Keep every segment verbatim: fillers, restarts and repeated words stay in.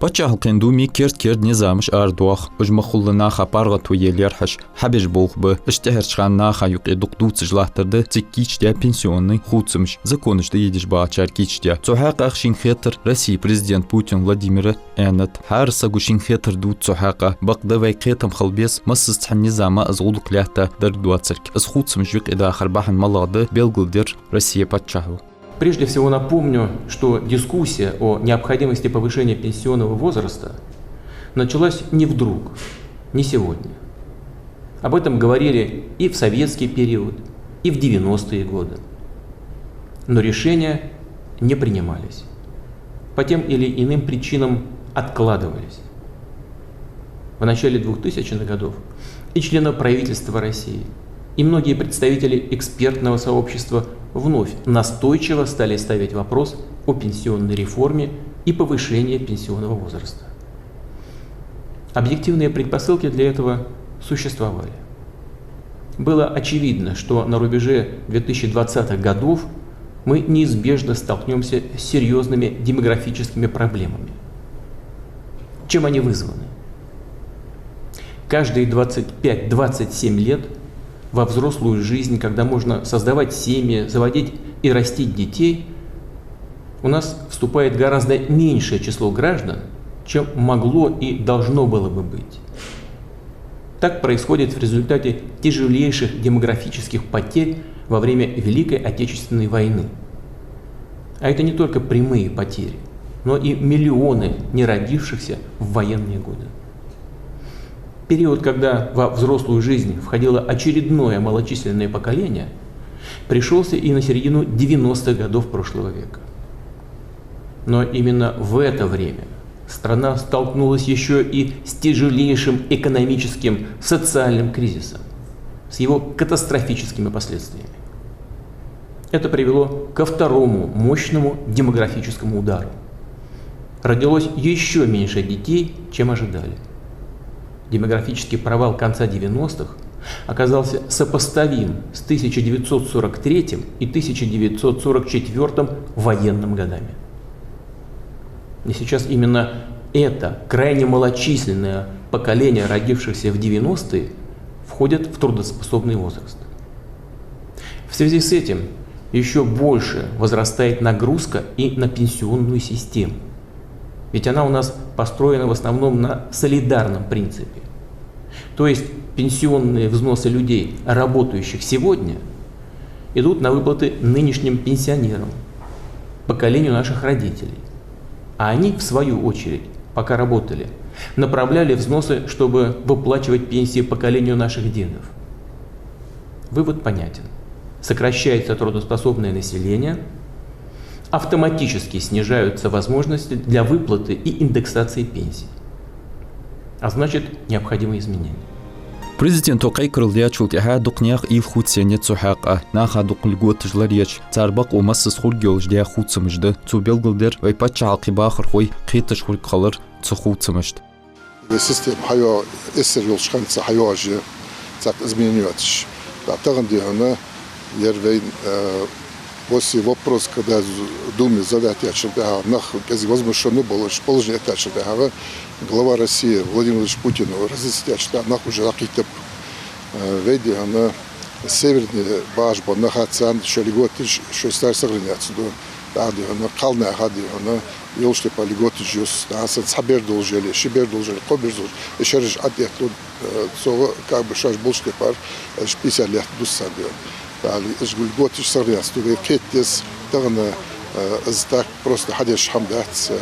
Паччахьалкхен Думе керт-керда низамаш арадоах. Уж ма хулла наха паргӀато е лерхӀаш, хьабеш болх ба. Иштта тӀехьарча хана наха юкъе дукха дувцаш латтар да цига кийчдаь пенсионни хувцамаш, законаш тӀаийдеш бахачар кийчдаь. Цу хьакъехьа шийна хетар Россе президент Путин Владимира аьннад. ХӀара саго шийна хетар дувц цу хьакъехьа. Бакъда вай кхетам хила беза, массаза цхьан низама из гӀулакх лаьтта дерг доацилга. Из хувцамаш юкъедахар бахьан малагӀа да, белгалдир Россе паччахьо. Прежде всего напомню, что дискуссия о необходимости повышения пенсионного возраста началась не вдруг, не сегодня. Об этом говорили и в советский период, и в девяностые годы. Но решения не принимались. По тем или иным причинам откладывались. В начале двухтысячных годов и члены правительства России, и многие представители экспертного сообщества вновь настойчиво стали ставить вопрос о пенсионной реформе и повышении пенсионного возраста. Объективные предпосылки для этого существовали. Было очевидно, что на рубеже две тысячи двадцатых годов мы неизбежно столкнёмся с серьёзными демографическими проблемами. Чем они вызваны? Каждые двадцать пять — двадцать семь лет во взрослую жизнь, когда можно создавать семьи, заводить и растить детей, у нас вступает гораздо меньшее число граждан, чем могло и должно было бы быть. Так происходит в результате тяжелейших демографических потерь во время Великой Отечественной войны. А это не только прямые потери, но и миллионы неродившихся в военные годы. Период, когда во взрослую жизнь входило очередное малочисленное поколение, пришёлся и на середину девяностых годов прошлого века. Но именно в это время страна столкнулась ещё и с тяжелейшим экономическим, социальным кризисом, с его катастрофическими последствиями. Это привело ко второму мощному демографическому удару. Родилось ещё меньше детей, чем ожидали. Демографический провал конца девяностых оказался сопоставим с тысяча девятьсот сорок третьим и тысяча девятьсот сорок четвёртым военным годами. И сейчас именно это крайне малочисленное поколение родившихся в девяностые входит в трудоспособный возраст. В связи с этим ещё больше возрастает нагрузка и на пенсионную систему. Ведь она у нас построена в основном на солидарном принципе. То есть пенсионные взносы людей, работающих сегодня, идут на выплаты нынешним пенсионерам, поколению наших родителей. А они, в свою очередь, пока работали, направляли взносы, чтобы выплачивать пенсии поколению наших дедов. Вывод понятен. Сокращается трудоспособное население, автоматически снижаются возможности для выплаты и индексации пенсий. А значит, необходимы изменения. Президенто кхайкарал дечул тӀехьагӀа дукха наьха уйла хувцаеннай цу хьакъехьа. Наха дукха льготаш лораеш, цар бокъо массаза хургйолаш даь хувцамаш да. Цо белгалдир, вай паччахьалкхен бахархой кхеташ хург хилар цу хувцамашта. Вай система хьайоагӀа, эсэсэр йолча хана цхьа хьайоагӀаш я, цхьаккха изменени йоацаш. ТӀаккха тахан дий хьона, ер вай, э, после вопроса, когда з-, Думе задать даьчул тӀехьагӀа, нах кӀезига возмущённи болаш, положени эттачул тӀехьагӀа, глава России Владимир Владимирович Путина разъяснить даьчул тӀехьагӀа нах уже дӀакхийттаб. Э, вай дий хьона, северни баш ба нах, царна шоай льготаш, шоай стаж сохраняться ду. ТӀаккха дий хьона, кхалнаха дий хьона, йолча тайпара льготаш юс, тӀаккха санна цхьа бер долаш яле, ши бер долаш яле, кхо бер долаш, и шераш Ӏоэтту, э, цо, как бы, шоаш болча тайпара, э, пенсия лаьтта дус царна дий хьона. ТӀаккха уж льготаш сохраняться ду, вай кхета деза, тахан, э, из так просто хьадеш хӀама дац, э,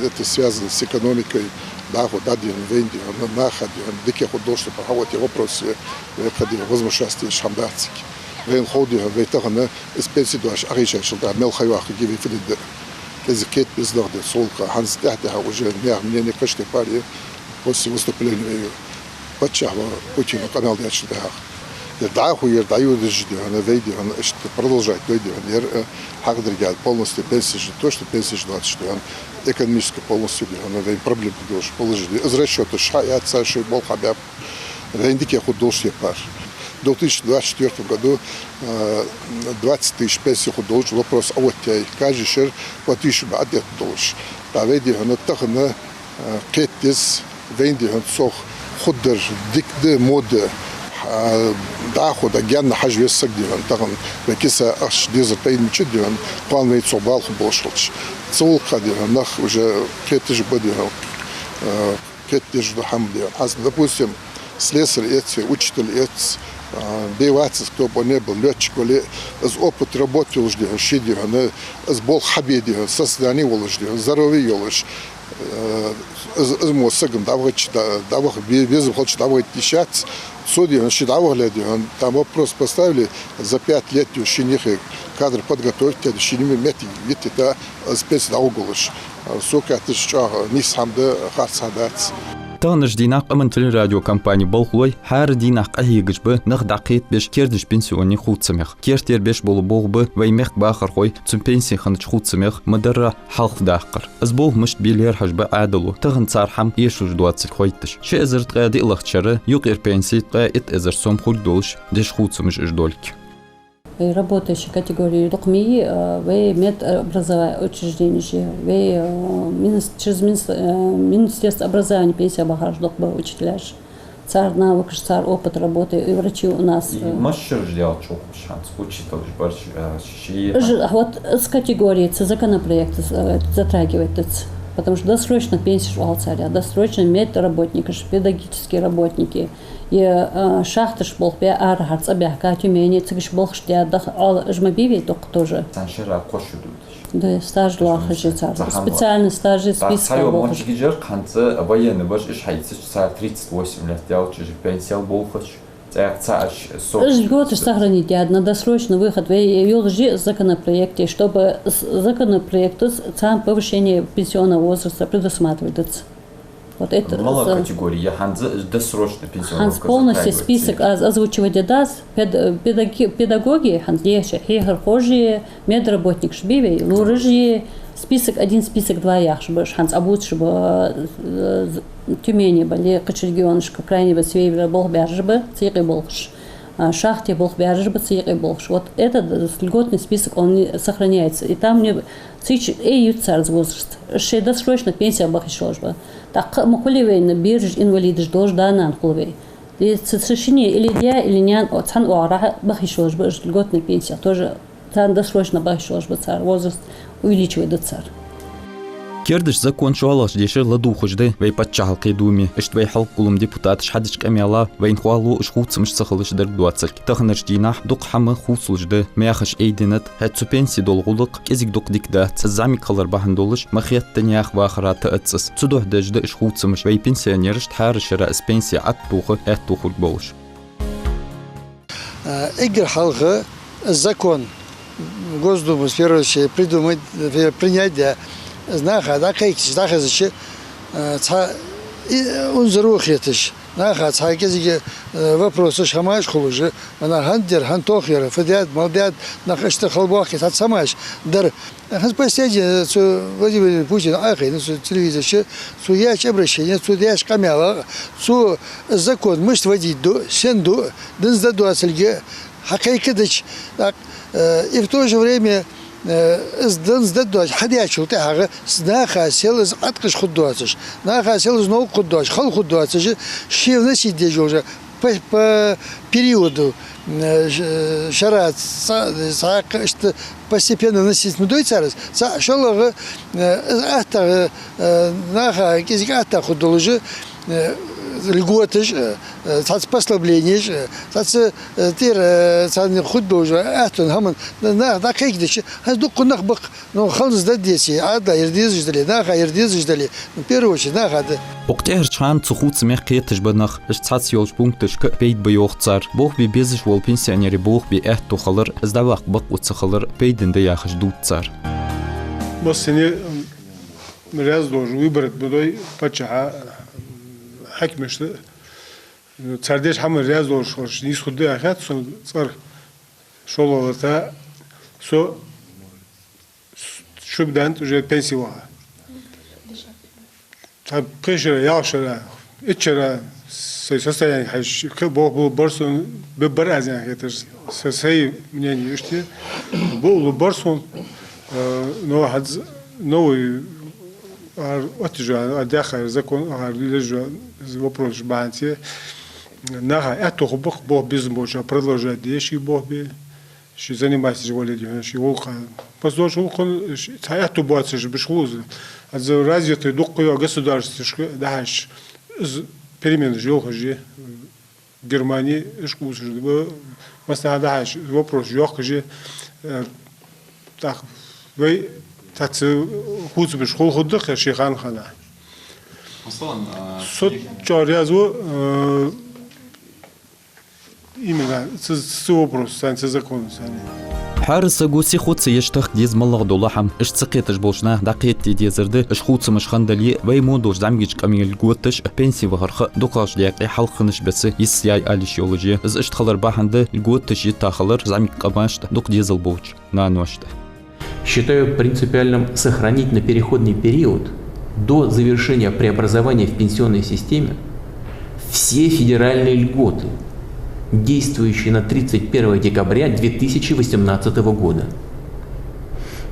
это связано с экономикой, дӀахо дӀа дий хьона, вайна дий хьона, наха дий хьона, дикагӀа хургдолча тайпара хьаоттае вопрос я, вай кхы дий хьона возмущаться деш хӀама дац цига. Вайна хов дий хьона, вай тахан из пенси дош Ӏохайшачул тӀехьагӀа мел ха йоаккхаргья вай фу де деза. КӀезига кхета беза нах деза гӀулакха, хӀанз тӀехьа-тӀехьа уже наьха мнени кхыча тайпара я, после выступления вай паччахьа Путина къамаьл дечул тӀехьагӀа. Ер дӀахо, ер дӀайодаш дий хьона, вай дий хьона, иштта продолжать дой дий хьона, ер, э, хьакъ дергда полностью пенсеш, то, что пенсеш доацаш дий хьона, экономически полностью дий хьона, вай проблема долаш положени. Из расчёташ хьаяьй цар, шоай болх хьабаьб. Вайна дикагӀа хургдолча тайпара. В две тысячи двадцать четвёртом году, э, двадцать тысяч пенси хургдолаш вопрос Ӏооттаяьй. Каждый шера по тысяче ба Ӏоэттадолаш. ТӀаккха вай дий хьона тахан, Кхетаде деза вайна, дий хьона, цох хургдар дика да, во да, а, дӀахо дӀа гаьна хьажа веза саг, дий хьона, тахан вай киса ахча дезар тайна чу, дий хьона, кхоана вайна цох бала хургболаш хилча. Цу гӀулакха, дий хьона, нах уже кхеташ ба, дий хьона, а, кхетадеш да хӀама, дий хьона. Хьанз, допустим, слесарь эц вай, учитель эц, а, бе вац из, кто бы он ни был, лётчик вале, из опыт работы йолаш, дий хьона, ший, дий хьона, из болх хьабе, дий хьона, состояние волаш, дий хьона, здоровье йолаш, э, из, из мо саг-м дӀавахача, дӀа-, дӀаваха бе-, безам хилча дӀавахийта йиш яц. Цо, дий хьона, ше дӀавахале, дий хьона, там вопрос поставили, за пять лет, дий хьона, шийна юхе кадр подготовить даь, шийна низ моттиг йита, из пенсе дӀагӀоргволаш. Со кхеташ, чӀоагӀа нийса хӀама да, харц хӀама дац. Таханарча дийнахьа къаман телерадиокомпане болхлой хӀара дийнахьа къахьегаш ба нах дӀакхетабеш кердача пенсионера хувцамах. Кертера беш бола болх ба вай мехка бахархой цу пенсе хиннача хувцамах ма дарра хьалхадаккхар. Из болх мишта бе лерхӀаш ба Ӏаьдало, тахан цар хӀама эшаш доацилга хойташ. Ши эзар ткъаь диълагӀча шера юкъера пенси ткъаь итт эзар сом хургдолаш деш хувцамаш уж долга. Э, работающая категория дукха ма йий, э, вай медобразова-, учрежденеш, вай, э, минис-, через минис-, э, Министерство образования пенсе бахараш дукха ба учителяш. Цар навыкаш, цар опыт работы, и врачи у нас, э. Масса шераш дел чухуш хӀанз учителаш бараш, э, ши-, уж, вот, из категория цу законопроекта, э, затрагивать дац. Потому что досрочно пенсеш оал царех, досрочно медработникаш, педагогические работники, е, э, шахташ болх бе арахьара цӀабаьхка Тюмени, цигаш болхаш даь, дах-, оал, уж ма бий вай дукха тоже. Цхьан шера кхо шу дувцаш. Да, стаж лоархӀаш я цар. Цхьан специальный стажи, список болхаш. Цхьайола мончигижар хӀанз военный бараш, уж хьаийцача, цар тридцать восемь лет даьлча, уж пенсел болхаш. ЦӀаьхха цаӀаш со. Уж льготаш сохранить даьд на досрочный выход, вай йолаш я из законопроекте, чтобы с-, законопроектаца цхьан повышение пенсионного возраста предусматривать дац. Вот это мала с-, категория, хӀанз досрочно пенсионный возраст затрагивается. ХӀанз полностью список аз озвучивать даь дац, пед-, педаги-, педагоги, хӀанз дешаш, хьехархоши, медработникаш бий вай, лораши, список один, список два яхаш ба уж, хӀанз Ӏобувцаш ба, э, Тюмени ба, е кхыча регионашка, крайне ба, Севере болх баьраш ба, цу юкъе болхаш. А, шахте болх баьраш ба, цу юкъе болхаш. Вот этот льготный список, он не сохраняется. И там не, цу чу, э, ювц цар из возраст. Шоай досрочно пенсе баха йиш йолаш ба. ТӀаккха а ма хулий вайна бераш, инвалидаш долаш да-нана хул вай. Е ца, ца шинне или даь, или наьна, о, цхьан оагӀорахьа баха йиш йолаш ба уж льготный пенсе. Тоже царна досрочно баха йиш йолаш ба цар, возраст увеличивать дац цар. Кердача закона шоллагӀча дешара ладувгӀаш да вай Паччахьалкхен Думе. Иштта вай Хьалкхолама депутаташа хьадеча къамаьла вайна хоалу уж хувцамаш ца хилча дарг доацилга. Таханарча дийнахьа дукха хӀама хувцалуш да, мехаш айдинад, хӀаьта цу пенсе дола гӀулакх кӀезига дукха дика дац. Из зӀамига хилар бахьан долаш ма хетта наьха вахара тӀаэц из. Цудухьа деш да уж хувцамаш, вай пенсионерашта хӀара шера из пенсе ӀотӀатоха аьттув хургболаш. А, эггара хьалха закон Госдума, в первую очередь, придумать, э, принять даь, наха дӀакхайкача, дӀахезача, э, цхьа и, э, унзара хеташ, наха цхьа кӀезига, э, вопросаш, хӀамаш хулаш, вана хӀана дар, хӀана тохаяр, фу даьд, мала даьд, нах иштта халбохки, цхьацца хӀамаш дар. ХӀанз последний, цу Владимир Путин Ӏохайна цу телевизора чу, цо яьча обращене, цо даьча къамаьла, цо закон мишта вадийта ду, сенна ду, динза да доацилга хьакхайкадича, так, э, и в то же время, э, из динза да доацаш, хьадаьчул тӀехьагӀа наха сел из Ӏаткъаш хургдоацаш, наха сел из новкъа хургдоацаш, хала хургдоацаш, ше вносить деш йолаш, по, по периоду, э, ш-, шера цхьа-, цхьаькха иштта постепенно вносить ма дой цар из. ЦаӀ шоллагӀа, э, из аттагӀа, э, наха кӀезига аттагӀа хургдолаш, э, льготаш, э, цхьацца послабленеш, э, цхьацца, э, тӀера, э, царна хургдолаш, аттон хӀаман, на-, наха дӀакхайкадича, хӀанз дукха нах ба-кх, ну, ханза даддеце, Ӏадала ер дезаш дале, наха ер дезаш дале, ну, в первую очередь, наха да. Укх тӀехьарча хана цу хувцамах кхеташ ба нах, иштта цхьацца йолча пункташка пайда ба йоах цар. Болх бе безаш вола пенсионера болх бе аьттув хилар, из дӀаваккха бокъо ца хилар пайдана да яхаш дувц цар. Массане, м, раьза долаш выбрать ба дой паччахьа, хьакимашта. Цар деча хӀаман раьза долаш хилча, нийса хургда аьнна хет сона цӀагӀара шоллагӀа латта. Со шуга даьннад уже пенсе ваха. Цхьа пхи шера, ялх шера, итт шера сай состояние хьежача, кхы болх болабар сона, бе-, бар аз аьнна хетар са-, сай мнение иштта. Болабар сона, э, но хӀанз новый Ар оттажа, ар дехар закон, ар лелажа вопрос бахьанце. Наха аьттув хургба-кх болх безам болча продолжать де ший болх бе, ший заниматься воле де, ший гӀулакха. Пас долча гӀулакха ший цхьа аьттув боацаш беш хул из. Аз развитый дукха йола государствашка дахьаш из переменаш йолхаш я. Германи ишкъусаш да, массанахьа дахьаш вопрос йоахкаш я, э, тӀаккха вай цхьацца хувцамаш хул хургда-кх ший хана-хана. Масала, а, со чӀоагӀа раьза ва, э, именно цу, цу вопросаца, цу законаца. Хьарасагу сихуца еш тахка деза моллагӀа дола хӀама. Уж ца кхеташ болча наха дӀакхетаде дезар да, уж хувцамаш хинна дале а, вай мо долча зӀамигача къаман льготаш, пенсе вахар ха дукхагӀча даькъе хьалххиннаш беса йист яй ала йиш йолаш я. Из иштта хилар бахьан да льготаш йита хилар зӀамига къамашта, дукха дезал болча наношта. Считаю принципиальным сохранить на переходный период до завершения преобразования в пенсионной системе все федеральные льготы, действующие на тридцать первого декабря две тысячи восемнадцатого года.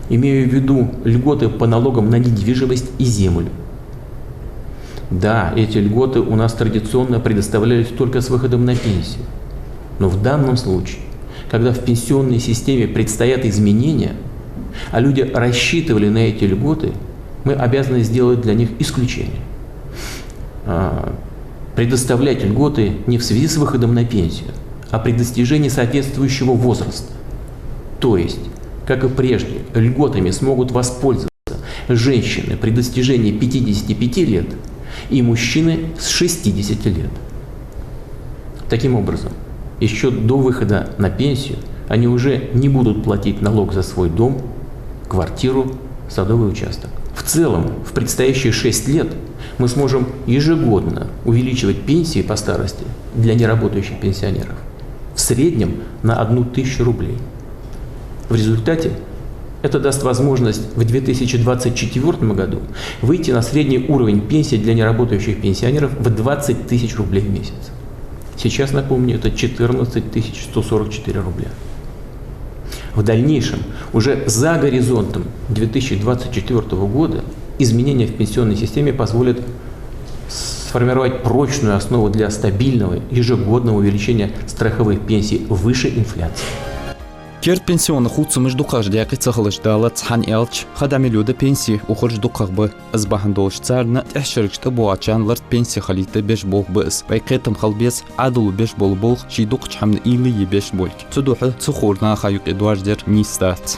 Имею в виду льготы по налогам на недвижимость и землю. Да, эти льготы у нас традиционно предоставлялись только с выходом на пенсию. Но в данном случае, когда в пенсионной системе предстоят изменения, а люди рассчитывали на эти льготы, мы обязаны сделать для них исключение. А, предоставлять льготы не в связи с выходом на пенсию, а при достижении соответствующего возраста. То есть, как и прежде, льготами смогут воспользоваться женщины при достижении пятидесяти пяти лет и мужчины с шестидесяти лет. Таким образом, ещё до выхода на пенсию они уже не будут платить налог за свой дом, квартиру, садовый участок. В целом, в предстоящие шесть лет мы сможем ежегодно увеличивать пенсии по старости для неработающих пенсионеров в среднем на одну тысячу рублей. В результате это даст возможность в две тысячи двадцать четвёртом году выйти на средний уровень пенсии для неработающих пенсионеров в двадцать тысяч рублей в месяц. Сейчас, напомню, это четырнадцать тысяч сто сорок четыре рубля. В дальнейшем, уже за горизонтом две тысячи двадцать четвёртого года, изменения в пенсионной системе позволят сформировать прочную основу для стабильного ежегодного увеличения страховых пенсий выше инфляции. Керда пенсионни хувцамаш дукхагӀча даькъе ца хилаш далац, хӀана аьлча, ха дӀа мел йода пенсе ухараш дукхагӀа ба. Из бахьан долаш царна тӀехьашкарча тӀабоагӀачарна лард пенсе хилийта беш болх ба из. Вай кхетам хила беза, Ӏаьдало беш бола болх ший дукхача хӀаман уйла е беш болга. Цудухьа цу хора наха юкъе доаржадар нийса дац.